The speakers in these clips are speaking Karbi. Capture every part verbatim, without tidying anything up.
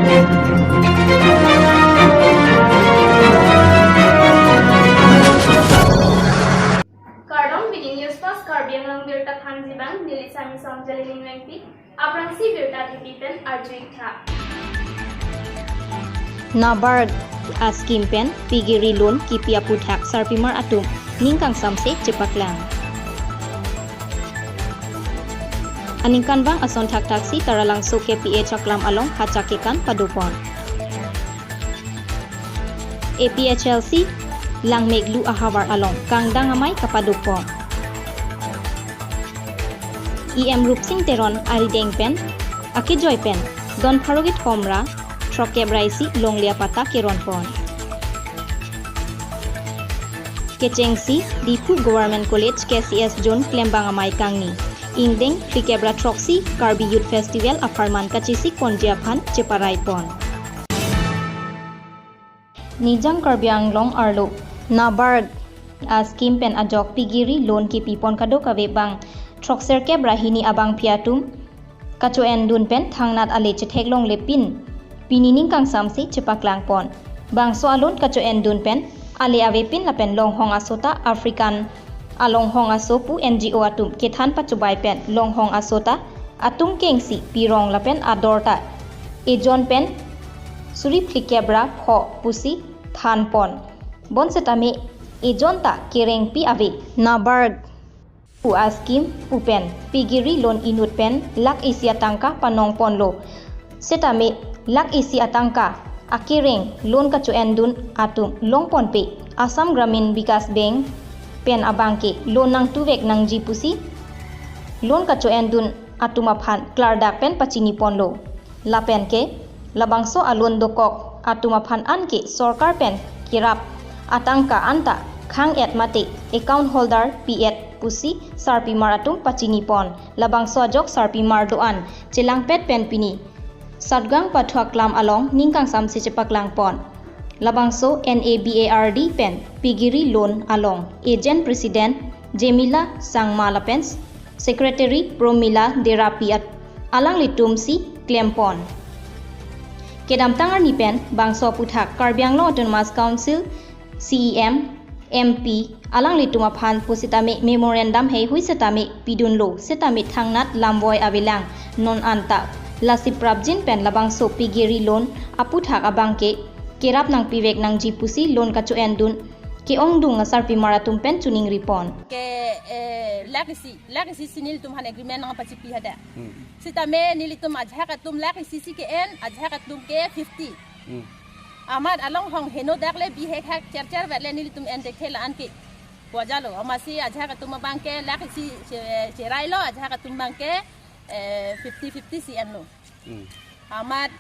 Kardom, pini News Fast Karbi Anglong birta thanji abang, neli Sami Song Jalining Wengpi. Aphrangsi birta thepi pen arju-ik tha. NABARD a-scheme pen pigiri loan kipi aputhak sarpimar atum ning kangsamse chepaklang. Aningkanvang ason thakthak si Taralangso K P H aklam along hachak kekan padopon. A P H L C Langmeklu ahavar along kangdang amei kapadopon. E M Rupsing Teron arideng pen akejoi pen don pharo kethom ra throkkep ra isi longle apatta keronpon. Kechengsi Diphu Government College K C S Zone klembang amei kangni ingdeng phlikep ra throksi Karbi Youth Festival apharman kachesikponji aphan cheparaipon. Nijang Karbi Anglong arlo NABARD a-scheme pen ajok pigiri loan kipipon kadokave abang throkserkep ra hini abangpi atum kacho-endun pen thangnat ale chetheklongle pin pini ning kangsamse chepaklangpon. Bangso a-loan kacho-endun pen ale avepin lapen longhong aso ta African alonghong aso pu N G O atum kethan pachobai pen longhong aso ta atum kengsi pirong lapen ador ta ejon pen suri phlikep ra pho pusi thanpon. Bonsetame ejon ta kerengpi ave. NABARD pu a-scheme pu pen pigiri loan inut pen lakh isi atangka panongponlo. Setame lakh isi atangka akereng loan kacho-endun atum longponpe Assam Gramin Vikas Bank pen abangke loan nangtuvek nangji pusi loan kacho-endun atum aphan klardak pen pachiniponlo. Lapenke labangso a-loan dokok atum aphan anke sorkar pen kerap atangka anta khang-et mate account holder pi-et pusi sarpimar atum pachinipon. Labangso ajok sarpimar do-an chelangpet pen pini Satgaon Pathu aklam along ning kangsamse chepaklangpon. Labangso NABARD pen pigiri loan along Agent President Jemila Sangma lapen Secretary Promila Derapi at alanglitum si klempon. Kedamtang arni pen bangso aputhak Karbi Anglong Autonomous Council C E M, M P alanglitum aphan pusitame memorandum heihui setame pidunlo, setame thangnat lamvoi avelang non anta. Lasi prapjin pen labangso pigiri loan aputhak abangke kerap nangpivek nangji pusi loan kacho-endun ke-ongdung asarpimar atum pen choningripon. Ke, eh, lakh isi, lakh isi si nelitum aphan agreement nangpachipi hadak. Hmm. Setame nelitum ajahak atum lakh isi si ke-en, ajahak atum ke fifty. Hmm. Amat alonghong heno dak le bihek hak chercher vet le nelitum en dekhe la-an ke. Pojalo, amatsi ajahak atum abangke lakh isi che-, cherailo, ajahak atum abangke, eh, fifty fifty si enlo. Hmm. Amat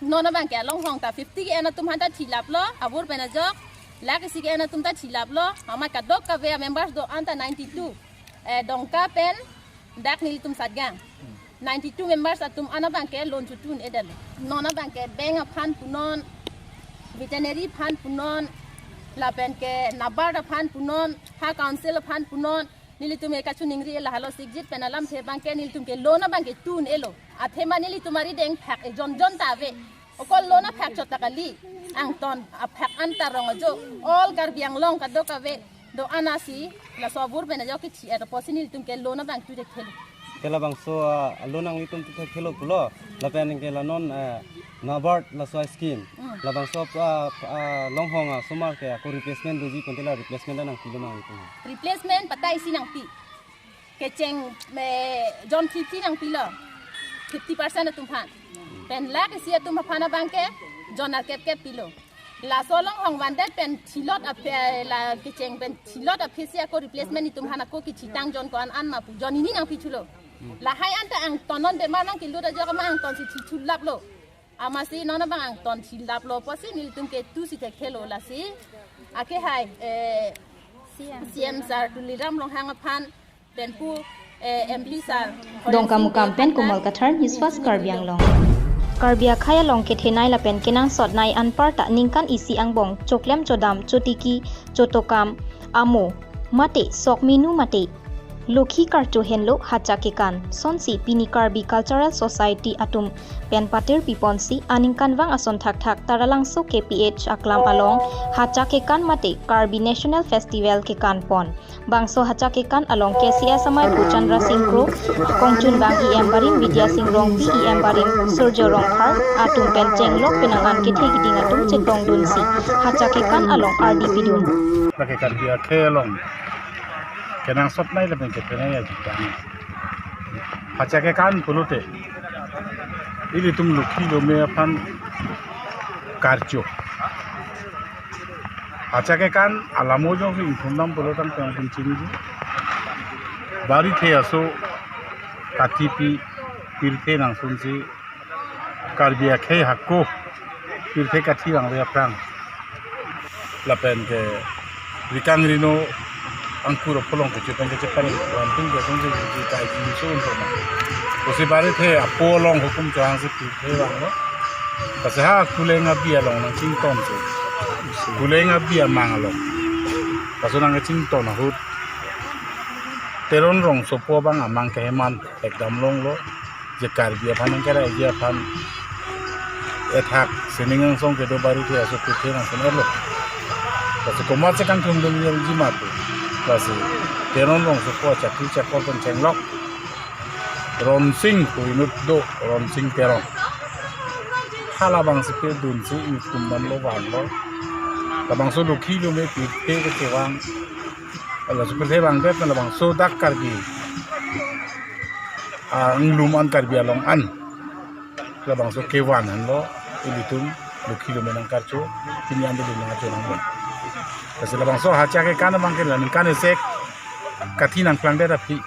non abangke alonghong ta fifty ke-en atum aphanta thilaplo, abur pen ajok lakh isi ke-en atum ta thilaplo, amat kadokave a-members do-an ta ninety-two, eh, Dongka pen dak nelitum Satgaon. Ninety-two members atum an abangke loan chotun-edetlo. Non abangke bank aphan punon, veterinary aphan punon, lapenke NABARD aphan punon, ha council aphan punon, nelitum ke kachoningri la halo sikjit pen alamthe abangke nelitum ke loan abangke tun-elo. Athema nelitum arideng phak ejon jon ta ave. Okol loan aphak chot ta kali. Angton aphak anta rong ajo. All Karbi Anglong kadokave do-an asi laso abur pen ajok kithi-et apotsi nelitum ke loan abang tu dekhelo. Ke labangso, ah, loan nanglitum tu dekhelo pulo. Lapenke la non, eh, NABARD laso scheme. Hmm. Labangso, ah, ah, longhong asomar ke ako replacement doji pon te la replacement nangpilo nanglitum? Replacement patta isi nangpi. Kecheng, eh, jon fifty nangpilo. Fifty percent atum aphan. Pen lakh isi atum aphan abangke jon arkep kep pilo. Laso alonghong vandet pen thilot aphi, la kecheng pen thilot aphisi ako replacement itum aphan ako kithi tang jon ko-an an ma pu jon hini nangpi thulo. Lahai anta angton non bemar nangkilut ajok ma angton si thi thulaplo. Amatsi non abang angton thilaplo apotsi nelitum ke tu si thekhelo lasi. Ake hai, eh, C M sir Tuliram Ronghang aphan pen pu, eh, M P sir Dongkamukam pen Komal Kathar, News Fast Karbi Anglong. Karbi akhei along kethenei lapen kenangsotnei anparta ningkan isi angbong choklem chodam chotiki chotokam amo mate sokminu mate Lokhi karcho henlo hacha kekan. Sonsi pini Karbi Cultural Society atum pen patir piponsi aningkanvang ason thakthak Taralangso K P H aklam along hacha kekan mate Karbi National Festival kekan pon. Bangso hacha kekan along K C S amei Pu Chandra Sing Kro, kongchunbang E M barim Vidya Sing Rongpi, E M barim Surjo Rongphar atum pen chenglok penang an kethe keding atum chetongdunsi hacha kekan along ardi pidun. Lake Karbi akhei along kenangsot nei lapen kethenei ajutang. Hacha kekan pulote ilitum lokhi lome aphan karcho. Hacha kekan alamo jongsi ingthumdam pulotangte nangpinchingji. Barithe aso kathipi pirthe nangsunsi Karbi akhei hako pirthe kathi vangve aphrang lapen ke rikang rino angkur apholong kecho pen kechepar wan pun ke sungsi ji kai ji so un pona. Kosi barithe apo along hukum chohangsi pirthe vanglo. Pasi ha Kuleng abi along nangchingtonsi. Kuleng abi amang along. Laso nangchington ahut Teron Rongsopo abang amang keheman ekdam longlo. Je Karbi aphan nangkeraiji aphan ethak sining angsong kedo barithe aso pirthe nangsun-etlo. Lasi komatsi kangthumdun ji ma pu. Lasi Teron Rongsopo achakri chakor pen chenglok Ronsing pu inut do, Ronsing Teron. Halabangsi pirdunsi ingthumdamlo vanlo. Labangso lokhi lome pirthe kechevang. Laso pirthe vangdet labangso dak Karbi anglum an Karbi along an labangso kevan henlo ilitum lokhi lome nangkarcho, pini an de lum nangkarcho nanglo. Lasi labangso hacha kekan abangke la ningkan isi kathi nangplangdet aphi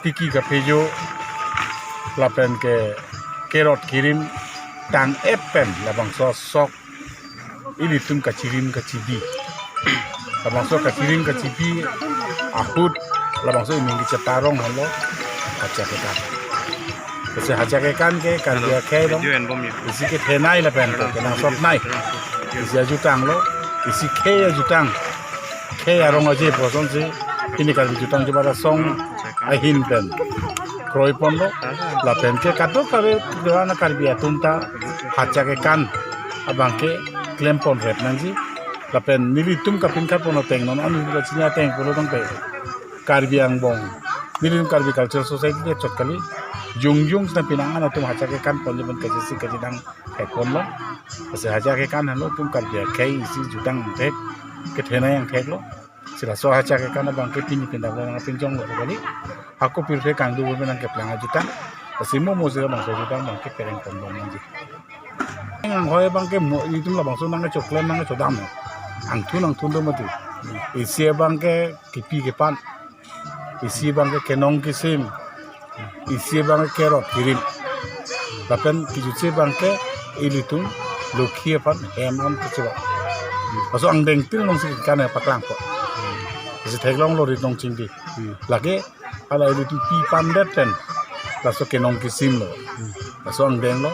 tiki kaphejo lapen ke kerot kirim tang-et pen labangso sok ilitum kachirim kachibi. Labangso kachirim kachibi ahut labangso ining kecheparong henlo hacha kekan. Lasi hacha kekan ke Karbi akhei along isi kethenei lapen ke kenangsotnei. Isi ajutanglo, isi khei ajutang. Khei arong aje pu asonsi pini Karbi jutang chubat asong ahin pen kroiponlo. Lapen ke kadokave do-an Karbi atum ta hacha kekan abangke klemponrep nangji. Lapen nelitum kapinkhatpon ateng non an nelitum kachini ateng pulotangte Karbi angbong, nelitum Karbi Cultural Society de chot kali. Jongjong sina penang an atum hacha kekan ponji pen kachisi kachidang thekponlo. Lasi hacha kekan henlo itum Karbi akhei isi jutang angthek, kethenei angtheklo. Lasi laso hacha kekan abangke pini pindang nangpinchonglo kali. Hako pirthe kangdu pen nangkeplang ajutang. Lasi mo mo sira bangso jutang abangke pereng pondong nangji. Anghoi abangke mo itum labangso nangkechoklem nangkechodam. Angthun angthun do mati. Isi abangke kipi kepan. Isi abangke kenong kisim. Isi abangke kerot kirim. Lapen kejutsi abangke ilitum lokhi aphan hem an kechevang. Laso angdeng tin alongsi kekan paklangpo. Lasi theklonglo rit nong chingdi. Lake hala ilitum pi pandet pen laso kenong kisimlo. Laso angdenglo.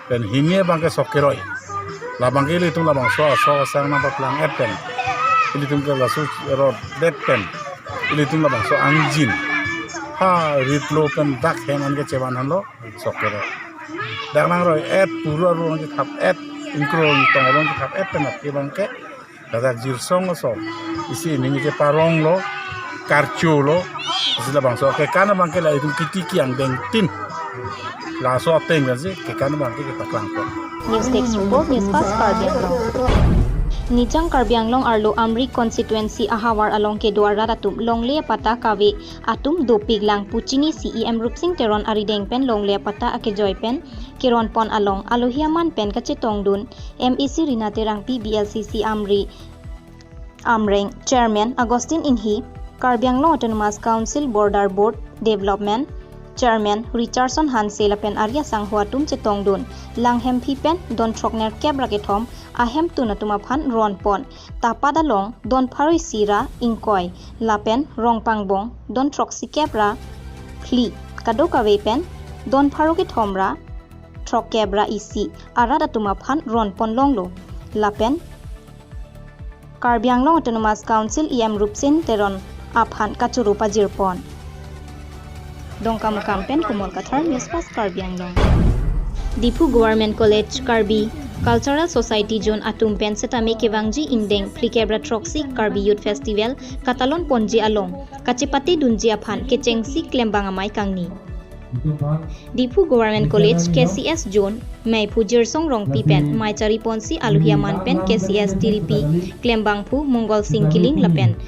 Pen hini abangke sok keroi. Labangke ilitum labangso asok asang nangpaplang-et pen ilitum ke laso roddet pen ilitum labangso angjin ha ritlo pen dak hem an kechevan henlo sok keroi. Dak nangroi-et puru arong chethap-et, ingkro ingtong arong chethap-et pen aphi abangke ladak jirsong aso isi ining kecheparonglo, karcholo. Lasi labangso kekan abangke la itum kitiki angdeng tin. Laso ateng lasi kekan abangke kepaklangpo. News Desk Report, News Fast Karbi Anglong. Nijang Karbi Anglong arlo Amri constituency ahavar along kedo arat atum longle apatta kave atum dopiklang pu chinisi E M Rupsing Teron arideng pen longle apatta akejoi pen keronpon along alohi aman pen kachetongdun M A C Rina Terangpi, B L C C Amri Amreng, Chairman Augustine Inghi, Karbi Anglong Autonomous Council Border Board Development Chairman Richardson Hanse lapen ari asangho atum chetongdun. Langhemphi pen don throknerkep ra kethom ahemtun atum aphan ronpon. Tapat along don pharo isi ra ingkoi lapen Rongpangbong don throksikep ra phli, kadokave pen don pharo kethom ra throkkep ra isi arat atum aphan ronpon longlo. Lapen Karbi Anglong Autonomous Council E M Rupsing Teron aphan kachoro pajirpon. Dongkamukam pen Kumol Kathar, News Fast Karbi Anglong. Diphu Government College Karbi Cultural Society Zone atum pen setame kevangji ingdeng phlikep ra throksi Karbi Youth Festival katalon ponji along kachepate dunji aphan kechengsi klembang amei kangni. Diphu Government College K C S Zone meiphu Jirsong Rongpi pen mei chari ponsi alohi aman pen K C S T D P klembangphu Mongol Sing Kiling lapen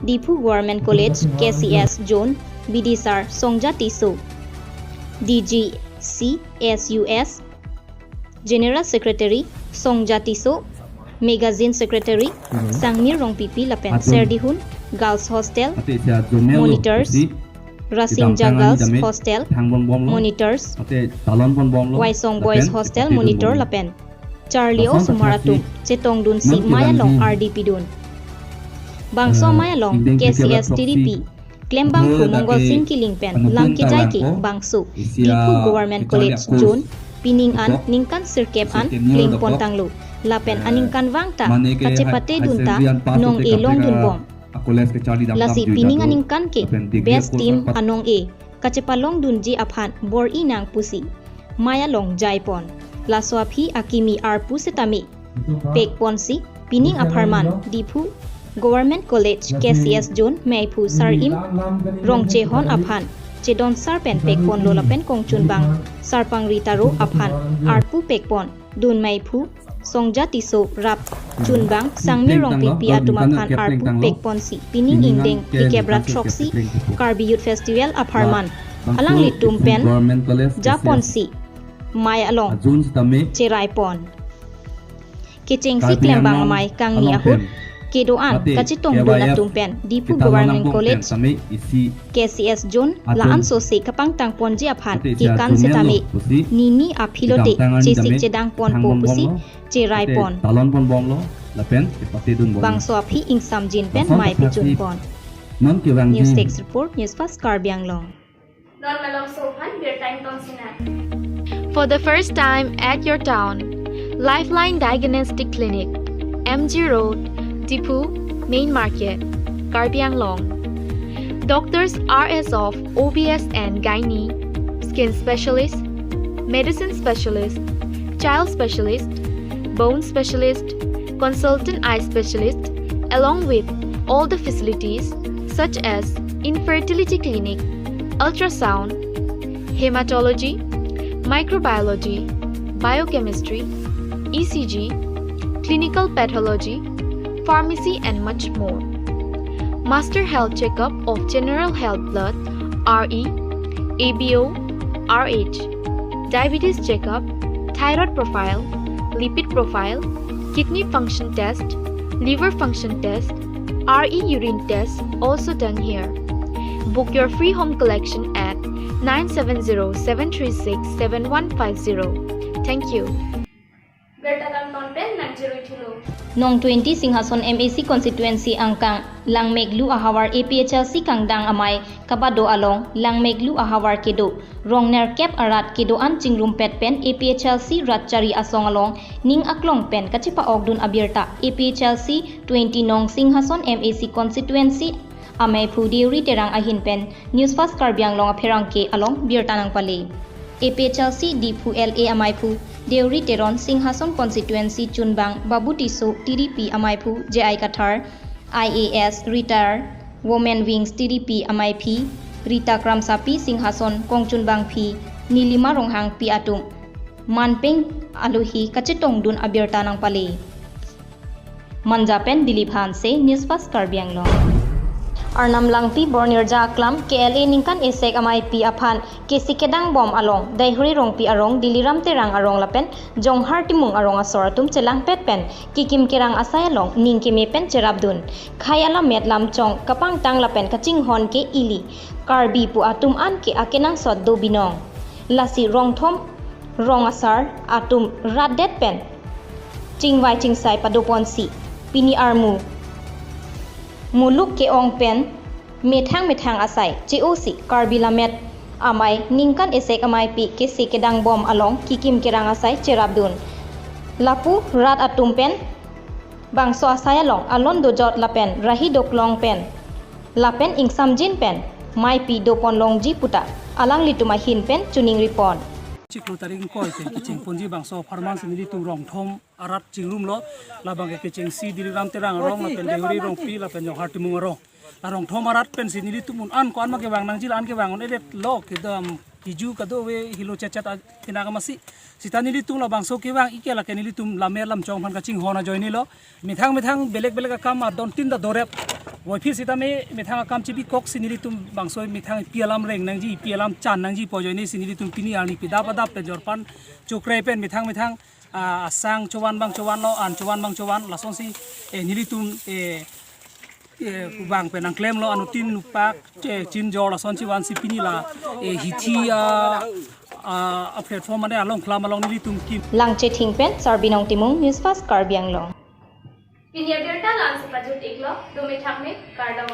Diphu Government College K C S Zone B D sir Songja Tisso, D G C S U S General Secretary Songja Tisso, Magazine Secretary Sangmir Rongpipi lapen Serdihun Girls Hostel Monitors, Rasinja Girls Hostel Monitors, Waisong Boys Hostel Monitor lapen charli osomar atum chetongdunsi mei along ardi pidun. Bangso mei along K C S T D P klembangphu Mongol Sing Kiling pen lam kejai ke bangso Diphu Government College Zone pining an ningkan sirkep an kleng pontanglo lapen aningkanvang ta kachepate dunta nong-e longdunbom. Lasi pining aningkan ke best team anong-e kachepalongdunji aphan bor-i nang pusi mei along jaipon. Laso aphi akimi arpu setame pekponsi pining apharman Diphu Government College K C S Zone meiphu Sar-im Rongchehon aphan chedon sar pen pekponlo lapen kongchunbang Sarpangri Taro aphan arpu pekpon dun meiphu Songja Tisso rap chunbang Sangmir Rongpipi atum aphan arpu pekponsi pining ingdeng phlikep ra throksi Karbi Youth Festival apharman alanglitum pen japonsi mei along cheraipon. Kechengsi klembang amei kangni ahut kedo-an kachetongdun atum pen Diphu Government College K C S Zone la-an sose kapangtang ponji aphan kekan setame nini aphi lote chesik chedang ponpo pusi cheraipon. Talon ponbomlo lapen kepate dunbom. Bangso aphi ingsamjin pen mei pechunpon. Non kevangji. News Desk Report, News Fast Karbi Anglong. Non malomso aphan birta ingtong sinang. For the first time at your town, Lifeline Diagnostic Clinic, M G Road, Diphu, Main Market, Karbi Anglong. Doctors are as of O B S and Gynae, Skin Specialist, Medicine Specialist, Child Specialist, Bone Specialist, Consultant Eye Specialist, along with all the facilities such as Infertility Clinic, Ultrasound, Hematology, Microbiology, Biochemistry, E C G, Clinical Pathology, Pharmacy and much more. Master health checkup of general health blood, R E, A B O, R H, diabetes checkup, thyroid profile, lipid profile, kidney function test, liver function test, R E urine test also done here. Book your free home collection at nine seven zero seven three six seven one five zero. Thank you. Birta kangton pen nangcherui thulo. Nong twenty Singhason M A C constituency angkang Langmeklu ahavar A P H L C kangdang amei kabado along Langmeklu ahavar kedo rong nerkep arat kedo-an chingrumpet pen A P H L C rat chari asong along ning aklong pen kachepa-okdun abirta A P H L C twenty Nong Singhason M A C constituency ameiphu Deuri Terang ahin pen News Fast Karbi Anglong apherangke along birta nangpale. A P H L C Diphu L A ameiphu Deuri Teron, Singhason constituency chunbang Babu Tisso, T D P ameiphu J I Kathar, I A S retired, Women Wings T D P ameiphi Rita Kramsapi, Singhason kongchunbangphi Nilima Ronghangpi atum manpeng alohi kachetongdun abirta nangpale. Manja pen Dilip Hanse, News Fast Karbi Anglong. Arnam Langpi Bornirja Aklam K L A ningkan esek ameipi aphan kesi kedang bom along Daihuri Rongpi arong, Diliram Terang arong lapen Jonghar Timung arong asor atum chelangpet pen kikim kerang asai along ning keme pen cherapdun. Khei alammet lamchong kapangtang lapen kachinghon ke ili Karbi pu atum an ke akenangsot do binong. Lasi rongthom rong asar atum ratdet pen chingvai chingsai padoponsi pini armu muluk ke-ong pen methang methang asai che-osi Karbi lammet amei ningkan esek ameipi kesi kedang bom along kikim kerang asai cherapdun. Lapu rat atum pen bangso asai along alon dojot lapen rahi doklong pen lapen ingsamjin pen maipi dopon longji puta alanglitum ahin pen choningri pon. Chiklo tarik ingkoi pen kecheng ponji bangso apharman si nelitum Rongthom arat chingrumlo, labang ke kechengsi Diliram Terang arong lapen Dehury Rongpi lapen Jongkar Timung arong. La Rongthom arat pensi nelitum un-an ko-an ma kevang nangji, la-an kevang un-edet lo, kedam kiju kadokave helo chetchet a-, tina kamasi. Sita nelitum labangso kevang ike lake nelitum lammet lamchong aphan kachinghon ajoinelo. Methang methang belek belek akam adon tin ta dorep. Voiphit sitame methang akam chibikoksi nelitum bangso methang ipi alam reng nangji, ipi alam chan nangji pu ajoine si nelitum pini arni pidap adap pen jorpan chokre pen methang methang, ah, asang chovan abang chovanlo, an chovan abang chovan, lasonsi, eh, nelitum, eh, eh, kubang pen nangklemlo, anuttin nupak, eh, chinjor lasonsi vansi pini la, eh, hithi, ah, ah, a-platform mane along klam along nelitum kim. Langchething pen Sarbinong Timung, News Fast Karbi Anglong. Pini abirta la-ansi pajut-iklo, dome thakme, kardom.